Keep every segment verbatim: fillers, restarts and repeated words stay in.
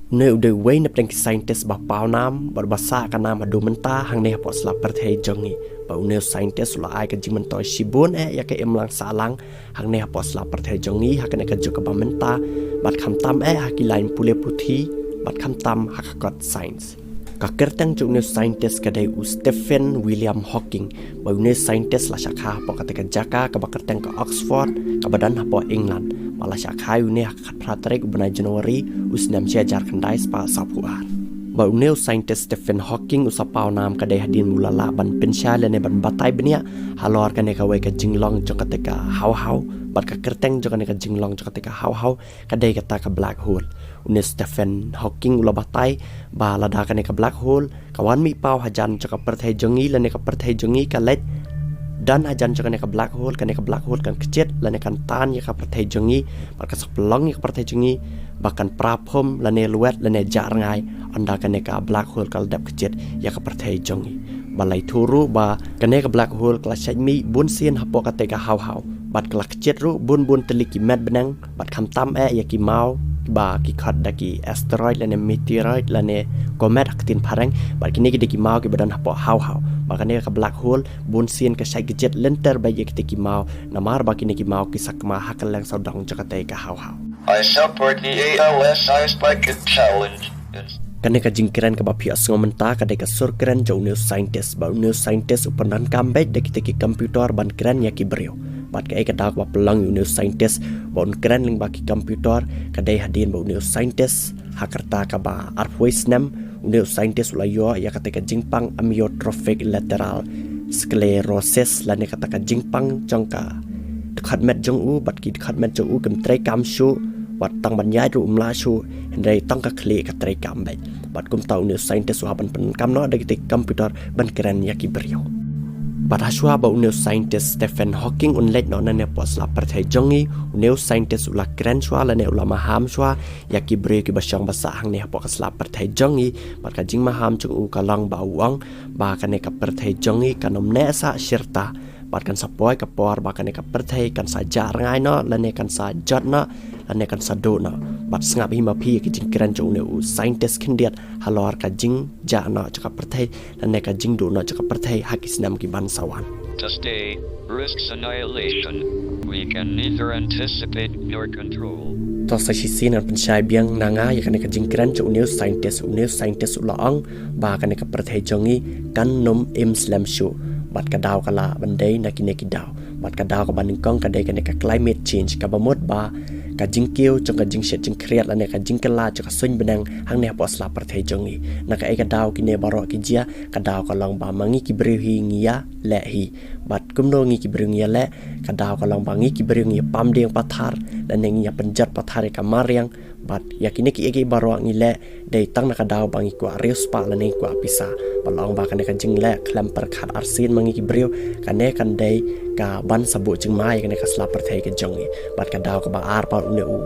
Une u dei uwei na pdeng ki scientist ba paw nam bad ba sah ka nam haduh mynta hangne hapoh sla pyrthei jong ngi. Ba une u scientist u la ai ka jingmyntoi shibun eh ïa ka imlang sahlang hangne hapoh sla pyrthei jong ngi ha kane ka juk kaba mynta, bad khamtam eh ha ki lain pule puthi, bad khamtam ha ka kot science. Ka kyrteng jong une u scientist ka dei u Stephen William Hawking. Ba une u scientist la shah kha hapoh kata ka jaka kaba kyrteng ka Oxford, kaba don hapoh England. Ba la shah kha ïa une ha ka khatphra tarik u bnai January u snem shi hajar khyndai spah sawphew ar. Ba une u scientist Stephen Hawking u sa paw nam ka dei hadien u la lah ban pynshai lane ban batai bniah halor kane kawei ka jinglong jong kata ka hawhaw, bad ka kyrteng jong kane ka jinglong jong kata ka hawhaw ka dei kata ka black hole. Une u Stephen Hawking u la batai ba lada kane ka black hole ka wan mih paw hajan jong ka pyrthei jong ngi lane ka pyrthei jong ngi ka leit don hajan jong kane ka black hole, kane ka black hole kan kjit lane kan tan ïa ka pyrthei jong ngi, bad kan sa pynlong ïa ka pyrthei jong ngi ba kan pra phum lane lwet lane jah rngai ynda kane ka black hole ka la dep kjit ïa ka pyrthei jong ngi. Ba la ïathuh ruh ba kane ka black hole ka la shait mih bunsien hapoh kata ka hawhaw, bad ka la kjit ruh bun bun tylli ki met bneng, bad khamtam eh ïa ki maw ba ki khot da ki asteroid lane meteoroid lane comet ha ka ktien phareng. Bad kine ki dei ki maw kiba don hapoh hawhaw. Ba kane ka black hole bunsien ka shait kjit lynter beit ïa kita ki maw, namar ba kine ki maw ki sakma ha kylleng sawdong jong kata ka hawhaw. I support the A L S I Spikit Challenge. Kane ka jingkren kaba phi ïohsngew mynta ka dei ka sur kren jong une u scientist. Ba une u scientist u pyndonkam beit da kita ki computer ban kren ïa ki briew. Bad kaei ka daw kaba pynlong ïa une u scientist ba un kren lyngba ki computer ka dei hadien ba une u scientist ha ka rta kaba arphew snem, une u scientist u la ïoh ïa kata ka jingpang amyotrophic lateral sclerosis lane kata ka jingpang jong ka dkhot met jong u, bad ki dkhot met jong u kim treikam shuh, wat tang ban ïaid ruh um lah shuh, hynrei tang ka khlieh ka treikam beit. Bad kumta une u scientist u hap ban pyndonkam noh da kita ki computer ban kren ïa ki briew. Bad hashwa ba une u scientist Stephen Hawking un leit noh nangne hapoh sla pyrthei jong ngi, une u scientist u la kren shwa lane u la maham shwa ïa ki briew kiba shong ba sah hangne hapoh ka sla pyrthei jong ngi. Bad ka jingmaham jong u ka long ba u ong ba kane ka pyrthei jong ngi kan ym neh sah shirta, bad kan sa poi ka por ba kane ka pyrthei kan sa jah rngai noh lane kan sa jot noh lane kan sa duh noh. Bad sngap hi ma phi ïa ki jingkren jong une u scientist khyndiat halor ka jingjah noh jong ka pyrthei lane ka jingduh noh jong ka pyrthei ha ki snem ki ban sa wan. To stay, risks annihilation. We can neither anticipate nor control. To sa shisien ngan pynshai biang na nga ïa kane ka jingkren jong une u scientist. Une u scientist u la ong ba kane ka pyrthei jong ngi kan ym im slem shuh. Bad ka daw ka lah ban dei na kine ki daw. Bad ka daw kaba nyngkong ka dei kane ka climate change, kaba mut ba ka jingkiew jong ka jingshit jingkhriat lane ka jingkylla jong ka suiñ bneng hangne hapoh sla pyrthei jong ngi. Na kaei ka daw kine baroh ki jia? Ka daw ka long ba ma ngi ki briew hi ngi ïaleh hi. Bad kumno ngi ki briew ngi ïaleh? Ka daw ka long ba ngi ki briew ngi ïa pam dieng pathar lane ngi ïa pynjot pathar ïa ka mariang. Bad ïa kine kiei kiei baroh ngi leh dei tang na ka daw ba ngi kwah riewspah lane ngi kwah pisa. Ba la ong ba kane ka jingleh khlem pyrkhat arsien ma ngi ki briew, kane kan dei kaban sa buh jingma ïa kane ka sla pyrthei ka jong ngi. Bad ka daw kaba ar pat une u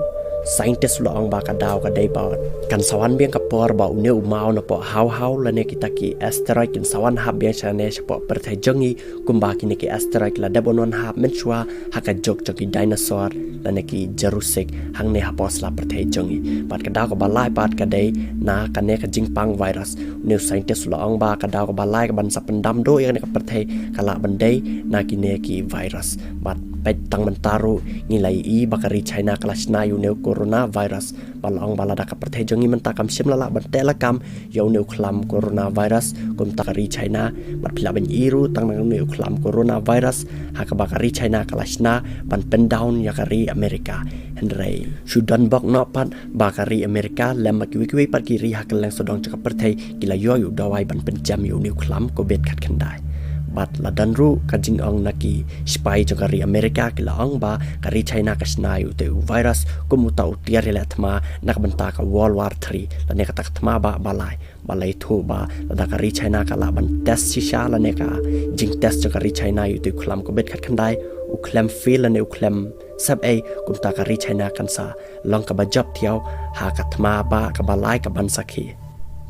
scientist u la ong ba ka daw ka dei ba kan sa wan biang ka por ba une u maw napoh hawhaw lane kita ki asteroid kin sa wan hap biang shane shapoh pyrthei jong ngi, kumba kine ki asteroid ki la dep wan wan hap mynshuwa ha ka juk jong ki dinosaur lane ki Jurassic hangne hapoh sla pyrthei jong ngi. Bad ka daw kaba lai pat ka dei na kane ka jingpang virus. Une u scientist u la ong ba ka daw kaba lai kaban sa pyndam duh ïa kane ka pyrthei ka lah ban dei na kine ki virus. Bad peit tang mynta ruh ngi la ïohi ba ka ri China ka la shna ïa une u coronavirus. Ba la ong ba lada ka pyrthei jong ngi mynta kam shym la lah ban teh lakam ïa une u khlam coronavirus kumta ka ri China, bad phi lah ban ïohi ruh tang na une u khlam coronavirus ha kaba ka ri China ka la shna ban pyndown ïa ka ri America. Hynrei shu don bok noh pat ba ka ri America lem bad kiwei kiwei pat ki ri ha kylleng sawdong jong ka pyrthei ki la ïoh ïa u dawai ban pynjem ïa une u khlam covid khatkhyndai. Bad la don ruh ka jingong na ki sipai jong ka ri America, ki la ong ba ka ri China ka shna ïa utei u virus kum uta u tiar ïaleh thma na ka bynta ka World War three lane kata ka thma ba ba lai. Ba la ïathuh ba lada ka ri China ka lah ban test shisha lane ka jingtest jong ka ri China ïa utei u khlam covid khatkhyndai, u khlem fail lane u khlem sep ei, kumta ka ri China kan sa long kaba jop thiaw ha ka thma ba kaba lai kaban sa khie.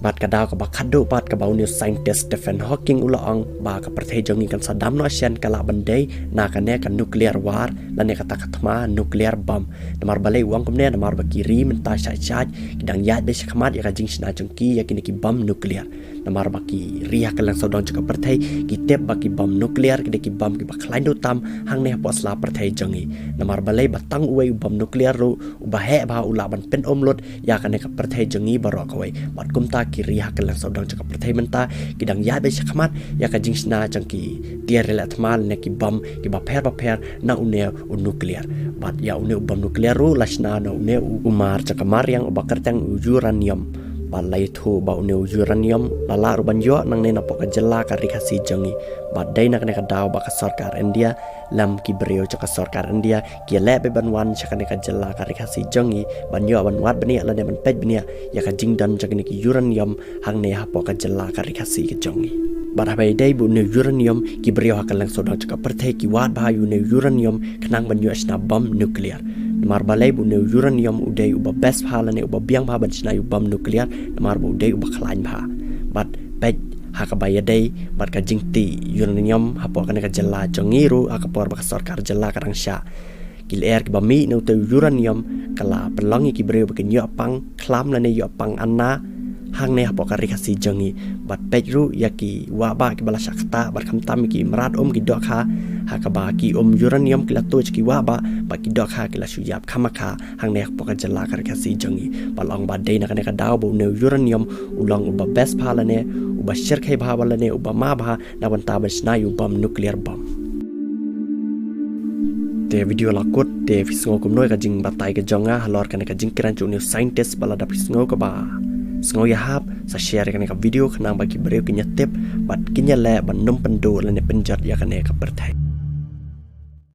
Bad ka daw kaba khatduh pat kaba une u scientist Stephen Hawking u la ong ba ka pyrthei jong ngi kan sa dam noh shen ka lah ban dei na kane ka nuclear war lane kata ka thma nuclear bomb. Namar balei u ong kumne? Namar ba ki ri mynta shait shait ki dang ïaid beit shakhmat ïa ka jingshna jong ki ïa kine ki bom nuclear. Namar ba ki ri ha kylleng sawdong jong ka pyrthei ki tip ba ki bom nuclear ki dei ki bom kiba khlaiñ duh tam hangne hapoh sla pyrthei jong ngi. Namar balei? Ba tang uwei u bom nuclear ruh uba heh bha u lah ban pyn-um lut ïa kane ka pyrthei jong ngi baroh kawei. Bad kumta ki ri ha kylleng sawdong jong ka pyrthei mynta ki dang ïaid beit shakhmat ïa ka jingshna jong ki tiar ïaleh thma lane ki bom kiba pher bapher na une u nuclear. Bad ïa une u bom nuclear ruh la shna na une u mar jong ka mariang uba kyrteng u uranium. Bad la ïathuh ba une u uranium la lah ruh ban ïoh nangne napoh ka jylla ka ri Khasi jong ngi. Bad dei na kane ka daw ba ka sorkar India lem ki briew jong ka sorkar India ki ïaleh beit ban wan sha kane ka jylla ka ri Khasi jong ngi ban ïoh ban wad bniah lane ban peit bniah ïa ka jingdon jong kine ki uranium hangne hapoh ka jylla ka ri Khasi ka jong ngi. Bad haba ïadei bad une u uranium, ki briew ha kylleng sawdong jong ka pyrthei ki wad bha ïa une u uranium khnang ban ïoh shna bom nuclear. Namar balei? Ba une u uranium u dei uba best bha lane uba biang bha ban shna ïa u bom nuclear, namar ba u dei uba khlaiñ bha. Bad peit ha kaba ïadei bad ka jingtih uranium hapoh kane ka jylla jong ngi ruh ha ka por ba ka sorkar jylla ka dang shah, ki lyer kiba mih na utei u uranium ka la pynlong ïa ki briew ba kin ïoh pang khlam lane ïoh pang anna hangne hapoh ka ri Khasi jong ngi. Bad peit ruh ïa ki wahbah kiba la shah ktah bad khamtam ïa ki mrad um ki dohkha ha kaba ki um uranium ki la tuid sha ki wahbah bad ki dohkha ki la shu ïap khamakha hangne hapoh ka jylla ka ri Khasi jong ngi. Bad la ong ba dei na kane ka daw ba une u uranium u long uba best bha lane uba shyrkhei bha bad lane uba ma bha na bynta ban shna ïa u bom nuclear bom. Te video la kut, te phi sngew kumno ïa ka jingbatai ka jong nga halor kane ka jingkren jong une u scientist? Ba lada phi sngew kaba sngew ïahap, sa share ïa kane ka video khnang ba ki briew kin ïa tip bad kin ïa leh ban ym pynduh lane pynjot ïa kane ka pyrthei.